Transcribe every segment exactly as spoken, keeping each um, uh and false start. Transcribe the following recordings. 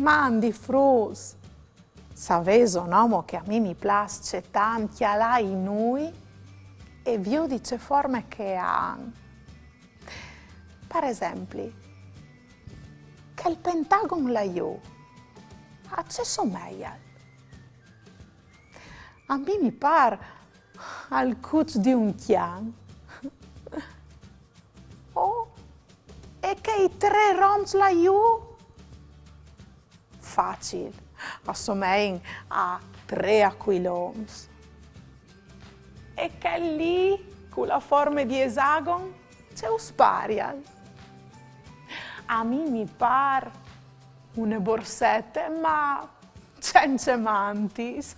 Mandi fruts! Savêso, nomo, che a mi mi plâs cetant cjalâ i nûi e viodi ce forme che a àn. Par esempli, chel pentagon là jù, a ce someial? A mi mi pâr al cuç di un cjan. Oh, e chei trê romps là jù? Facil, a somein a trê acuilons. E chel li, cu la forme di esagon, ce us parial? A mi mi pâr une borsete, ma cence mantis.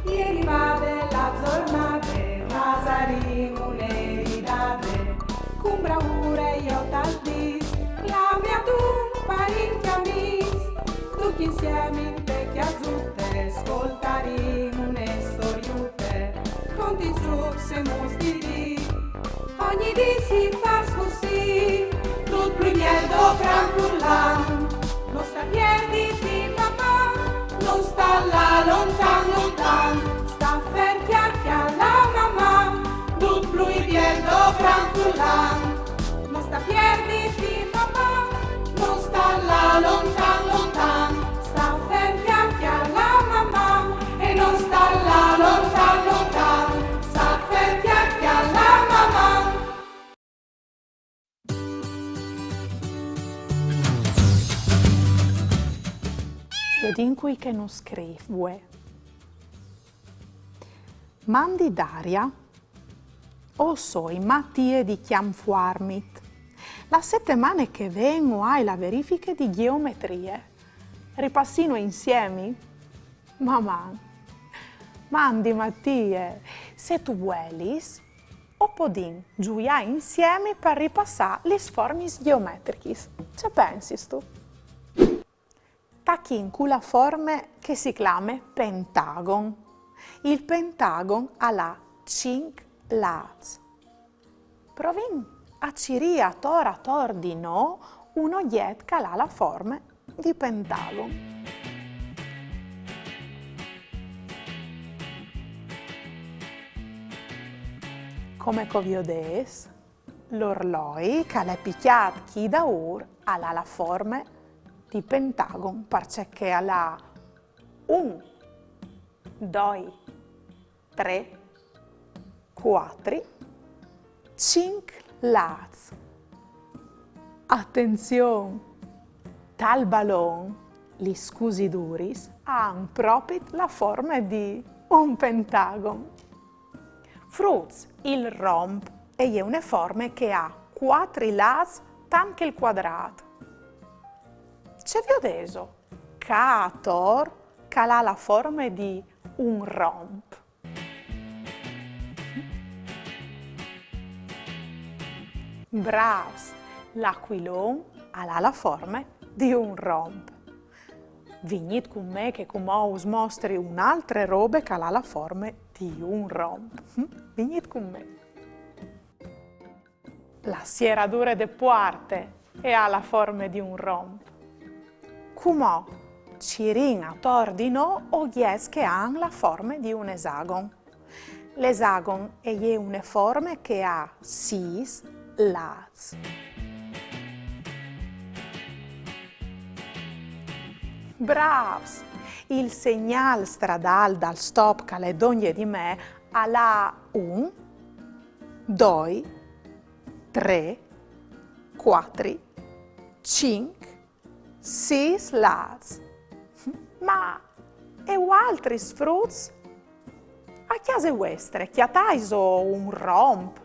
Jeri vade la zornade, fasarìn une ridade, cun braure jo tal dîs, clame adun parint e amîs, ducj insiemi inte cjasute, scoltarìn une storiute, conti, zûcs e mostri di. Ogni dì si fâs cussì, dut plui biel dal cranfurlan. No sta pierditi, Maman, no sta lâ lontan, lontan. Sta fer, cjalâ, cjalâ, Maman, dut plui biel dal cranfurlan. No sta pierditi, Maman, no sta lâ lontan, lontan. Sta fer, cjalâ, cjalâ, Maman, e no sta lâ lontan, lontan. Sta fer, cjalâ, cjalâ, Maman. Viodìn cui che nus scrîf vuê. Mandi Daria. O soi Matie di Cjamfuarmit. La setemane che ven o ai la verifiche di gjeometrie. Ripassìno insiemi? Maman! Mandi Matie! Se tu vuelis, o podìn zuiâ insiemi par ripassâ lis formis gjeometrichis. Ce pensistu? Tachìn cu la forme che si clame pentagon. Il pentagon al à cinc lâts. Provìn a cirî ator ator di nô un ogjet che al à la forme di pentagon. Come che o viodês, l'orloi che al è picjât chi daûr al à la forme di pentagon, parcè che al à un, doi, trê, cuatri, cinc lâts. Atenzion! Tal balon, lis cusiduris a àn propit la forme di un pentagon. Fruts, il romp e je une forme che e à cuatri lâts tant che il cuadrât. Ce viodêso? Ca ator, che al à la forme di un romp. Brâfs! L'acuilon al à la forme di un romp. Vignît cun me che cumò us mostri une altre robe che al à la forme di un romp. Hm? Vignît cun me. La sieradure de puarte e à la forme di un romp. Cumò cirìn ator di nô ogjets che a àn la forme di un esagon. L'esagon e je une forme che e à sîs lâts. Brâfs! Il segnâl stradâl dal stop che al è dongje di me al à un, doi, trê, cuatri, cinc, sîs lâts. Ma e vualtris fruts? A cjase vuestre cjataiso un romp,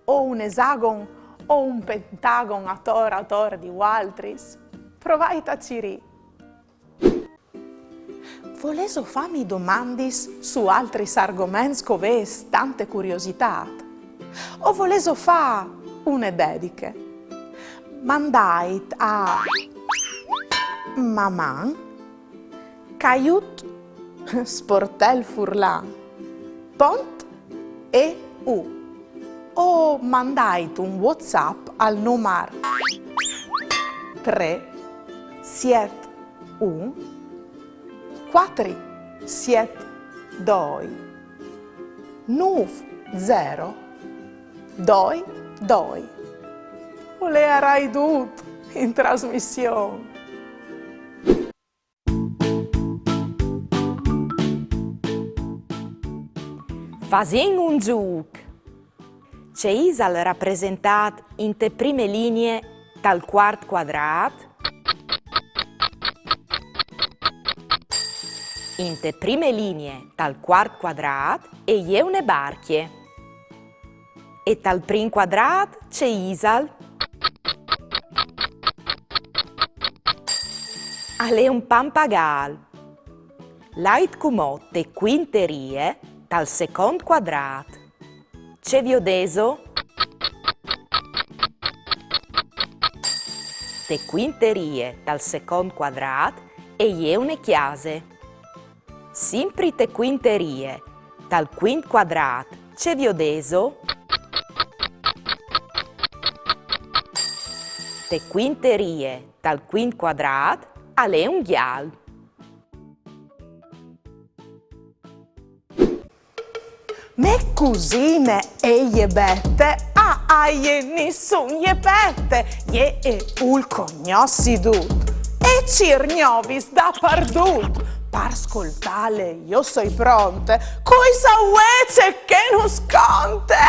o un esagon, o un pentagon ator ator di vualtris? Provait a cirî. Volêso fâmi domandis su altris argoments che o vês tante curiositât? O volêso fâ une dediche? Mandait a maman caiut sportel furlan pont eu o mandait un WhatsApp al numar Trê, siet, un, cuatri, siet, doi, nûf, zero, doi, doi. O leiarai dut in trasmission. Fasìn un zûc. Ce isal rapresentât inte prime linie tal cuart cuadrât? Inte prime linie tal cuart cuadrât e je une barcje. E tal prin cuadrât ce isal? Al è un pampagâl. Lait cumò te cuinte rie tal secont cuadrât. Ce viodêso? Te cuinte rie tal secont cuadrât e je une cjase. Simpri te cuinte rie tal cuint cuadrât ce viodêso? Te cuinte rie tal cuint cuadrât al è un gjal. Mê cusine e je Bete, a, a jê nissun je pete, jê e vûl cognossi dut, e cîr gnovis dapardut. Par scoltâle jo soi pronte, cui sa vuê ce che nus conte.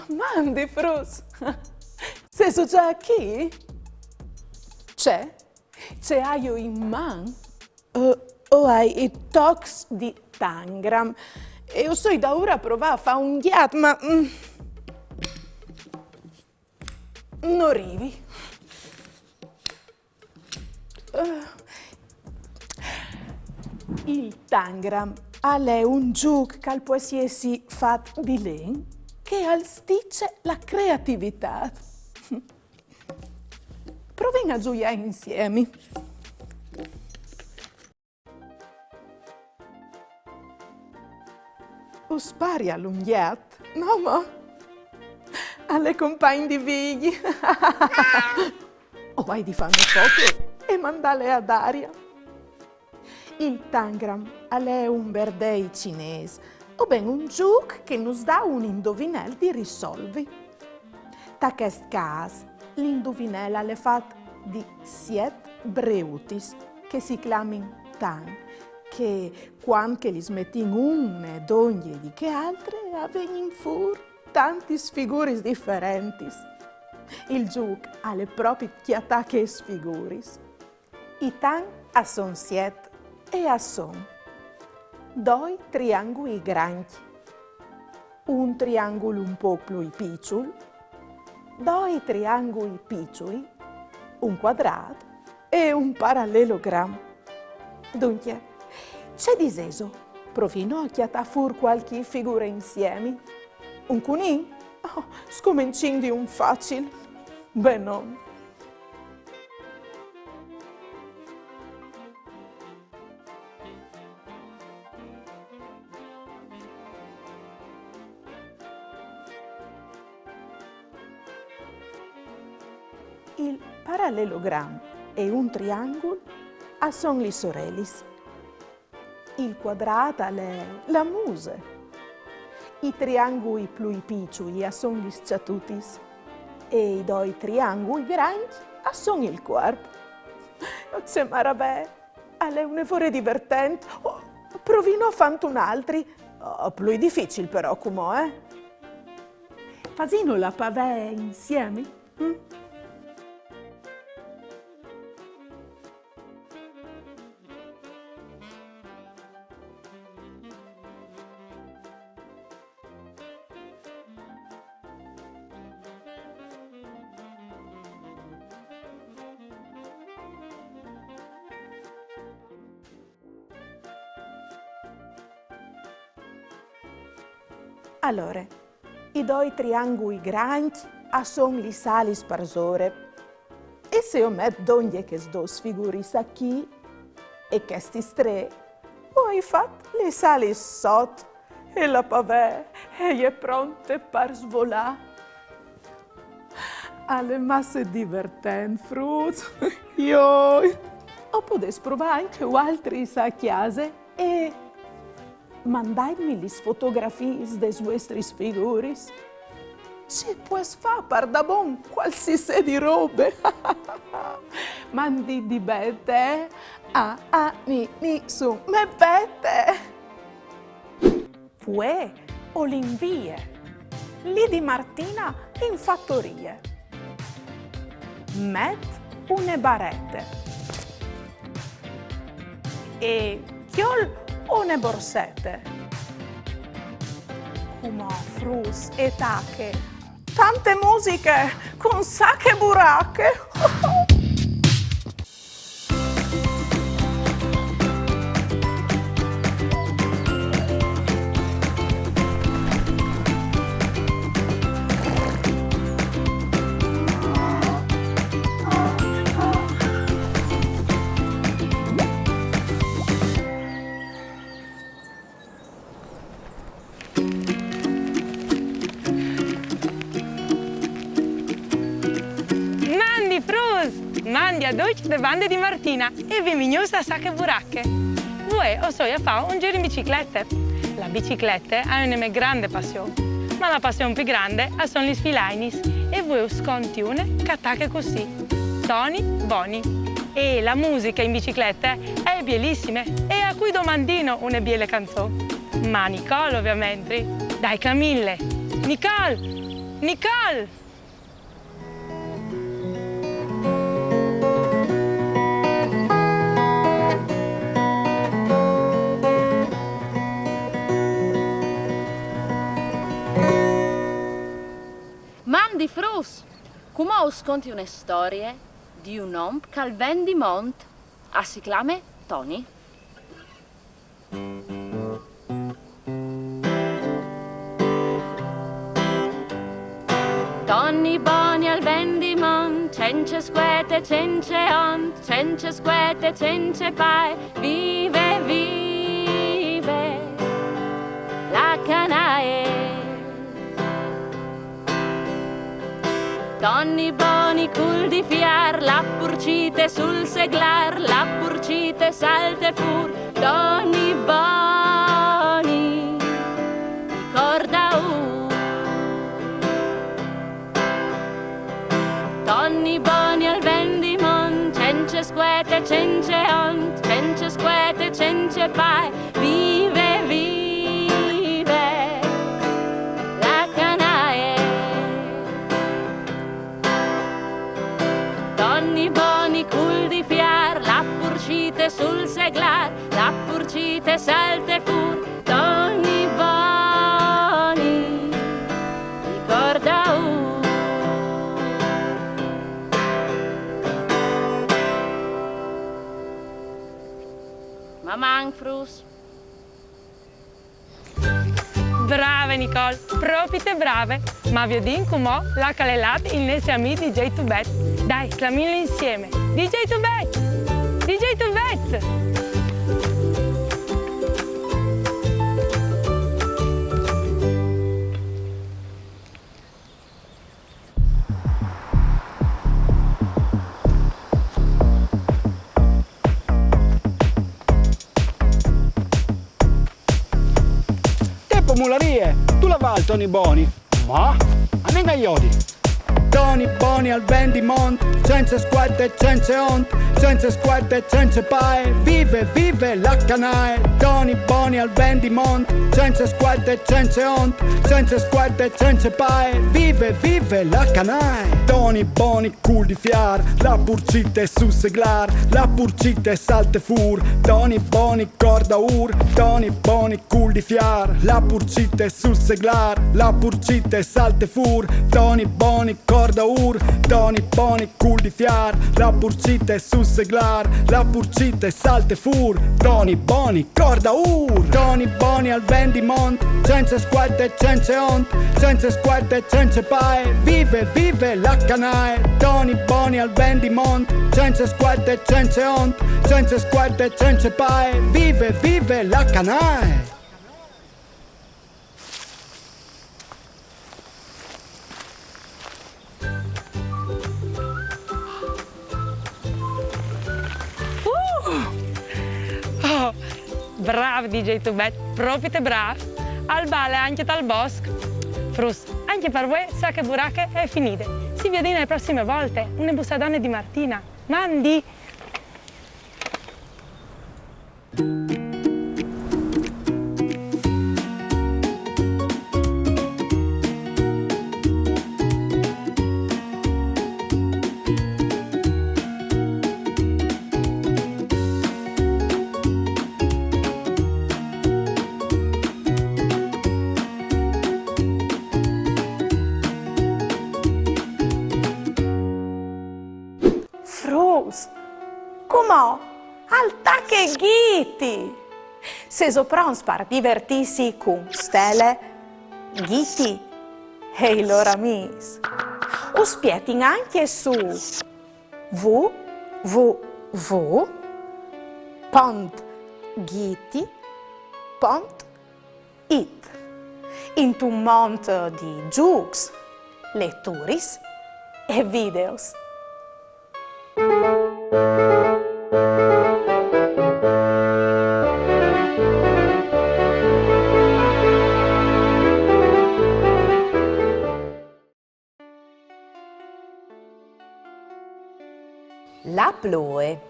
Mandi fruts! Sêso za chi? Ce? Ce aio in man? Eh, o ai i tocs di Tangram. E o soi daûr a provâ a fâ un gjat, ma, mm, no rivi. Eh, il Tangram al è un zûc che al pues jessi fat di len, che al stice la creativitât. Provìn a zuiâ insiemi. Us parial un gjat, no mo? Al è compagn di Vigji. O ai di fâ une foto e mandâle a Daria. Il Tangram al è un berdei cinês, o ben un zûc che nus dà un induvinel di risolvi. Ta chest câs, l'induvinel al è fat di siet breutis che si clamin Tan, che cuant che lis metìn une dongje di chê altre a vegnin fûr tantis figuris diferentis. Il zûc al è propit cjatâ chês figuris. I Tan a son siet e a son doi triangui grancj, un triangul un pôc plui piçul, doi triangui piçui, un cuadrât e un paralelogram. Duncje, ce disêso? Provìno a cjatâ fûr cualchi figure insiemi. Un cunin? Oh, scomencìn di un facil. Benon. Il paralelogram e un triangul a son lis orelis. Il cuadrât al è la muse. I triangui plui piçui a son lis cjatutis. E i doi triangui grancj a son il cuarp. Oh, ce maravee! Al è une vore divertent. Oh, provìno a fânt un altri. Oh, plui dificil però, cumò, eh? Fasìno la pavee insiemi? Mm? Alore, i doi triangui grancj a son lis alis parsore. E se o met dongje chês dôs figuris achì e chestis trê, o ai fat lis alis sot, E la pavee e je pronte par svolâ. Al è masse divertent, fruts. Joi! O podês provâ ancje voaltris a cjase e mandaitmi lis fotografiis des vuestris figuris. Si pues fâ pardabon cualsisedi robe. Mandi di Bete, a, a, ni, ni, su, me Bete. Vuê o lin vie li di Martina in fatorie. Met une barete e cjol une borsete. Cumò, fruts, e tache tante musiche cun Sache Burache. Mandi fruts! Mandi a ducj de bande di Martina e benvignûts a Sache Burache. Vuê o soi a fâ un zîr in biciclete. La biciclete e je une mê grande passion, ma la passion plui grande a son lis filainis e vuê us conti une che e tache cussì: Toni Boni. E la musiche in biciclete e je bielissime e a cui domandìno une biele canzon? Ma a Nicole, ovviamentri. Dai, clamìnle! Nicole! Nicole! Mandi fruts! Cumò us conti une storie di un om che al ven di mont. A si clame Toni. Toni Boni al ven di mont, cence scuete, cence ont, cence scuete, cence paie, vive, vive la canaie. Toni Boni cul di fiâr, la purcite sul seglâr, la purcite salte fûr, Toni Boni, di corda ûr. Toni Boni al ven di mont, cence scuete, cence ont, cence scuete, cence paie, vive, vive la canaie. Toni Boni cul di fiâr, la purcite sul seglâr, la purcite salte fûr, Toni Boni, di corda ûr. Maman, fruts! Brave, Nicole, propite brave! Ma viodìn cumò là che al è lât il nestri amì di J due Bet. Dai, clamìnlu insiemi. Di J due Bet! Di J due Bet! Tempo mularie, dulà vâl Toni Boni? Ma, anìn a jodi. Toni Boni al ven di mont, cence scuete, cence ont, cence scuete, cence paie, vive, vive la canaie. Toni Boni al ven di mont, cence scuete, cence ont, cence scuete, cence paie, vive, vive la canaie. Toni Boni cul di fiâr, la purcite sul seglâr, la purcite salte fûr, Toni Boni corda ûr, Toni Boni cul di fiâr, la purcite sul seglâr, la purcite salte fûr, Toni Boni corda ûr, Toni Boni cul di fiâr, la purcite sul seglâr, la purcite salte fûr, Toni Boni corda ûr. Toni Boni al ven di mont, cence scuete, cence ont, cence scuete, cence paie, vive, vive la canaie. Toni Boni al ven di mont, cence scuete, cence ont, cence scuete, cence paie, vive, vive la canaie. Brâf, D J Tubet, propite brâf. Al bale ancje tal bosc. Fruts, ancje par vuê Sache Burache e je finide. Si viodìn ae prossime volte. Une bussadone di Martina. Mandi! Fruts, cumò al tache Ghiti! Sêso pronts par divertîsi cun Stele, Ghiti e i lôr amîs? Us spietin ancje su w w w pont ghiti pont it, intun mont di zûcs, leturis e videos. La ploie.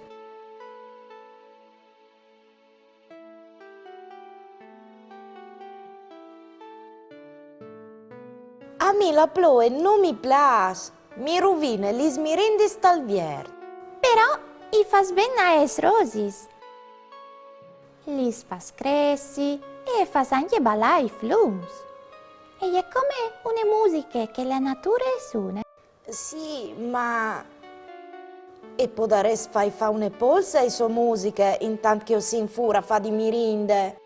A mi la ploie no mi plâs, mi ruvine lis mirindis tal viert. Però i fâs ben aes rosis. Lis fâs cressi e fâs ancje balâ i flums. E je come une musiche che la nature e sune. Sì, ma e podarès fâi fâ une polse ae sô musiche intant che o sin fûr a fâ di mirinde.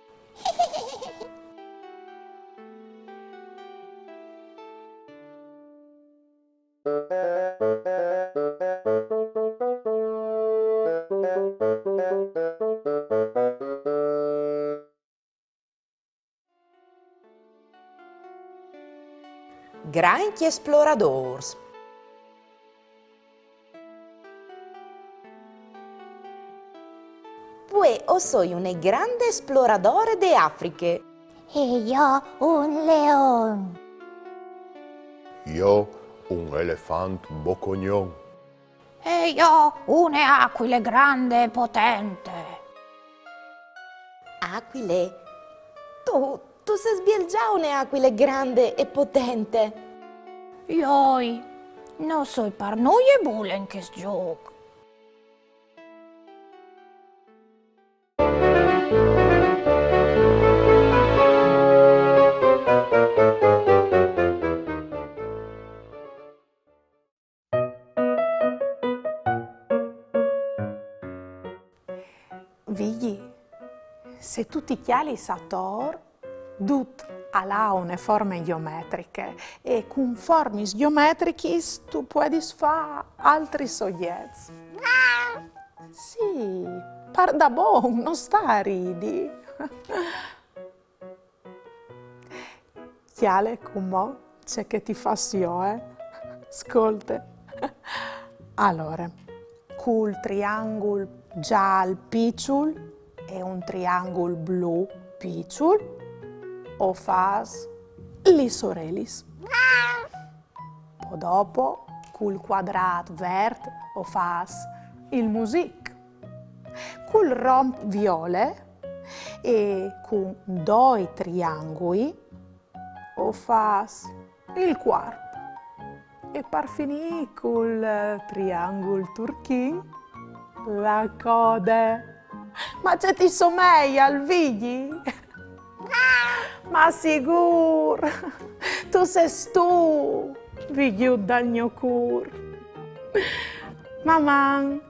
Grancj esploradôrs. Vuê o soi une grande esploradore de Afriche. E jo un leon. Jo un elefant bocognon. E jo une acuile grande e potente. Acuile? Tu, tu sês biel za une acuile grande e potente. Joi, no soi par nuie bule in chest zûc. Vigji, se tu ti cjalis ator, dut al à une forme gjeometriche e cun formis gjeometrichis tu puedis fâ altris ogjets. Sì, pardabon, no sta a ridi. Cjale cumò ce che ti fâs jo, eh? Scolte. Alore, cul triangul zâl piçul e un triangul blu piçul, o fâs lis orelis. Po dopo, cul cuadrât vert, o fâs il music. Cul romp viole e cun doi triangui, o fâs il cuarp. E par finî cul triangul turchin, la code. Ma ce ti someial, Vigji? Ma sigûr! Tu sês tu, Vigjut dal gno cûr. Maman!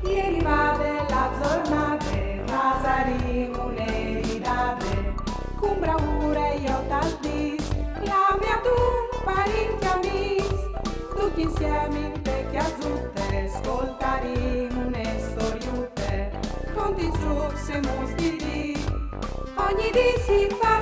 E rivade la zornade, fasarìn une ridade, cun braure jo tal dîs, clamìn a dut parint e amîs, ducj insiemi inte cjasute, scoltarìn une storiute, contint zûcs e muts di dì, ogni dì si fa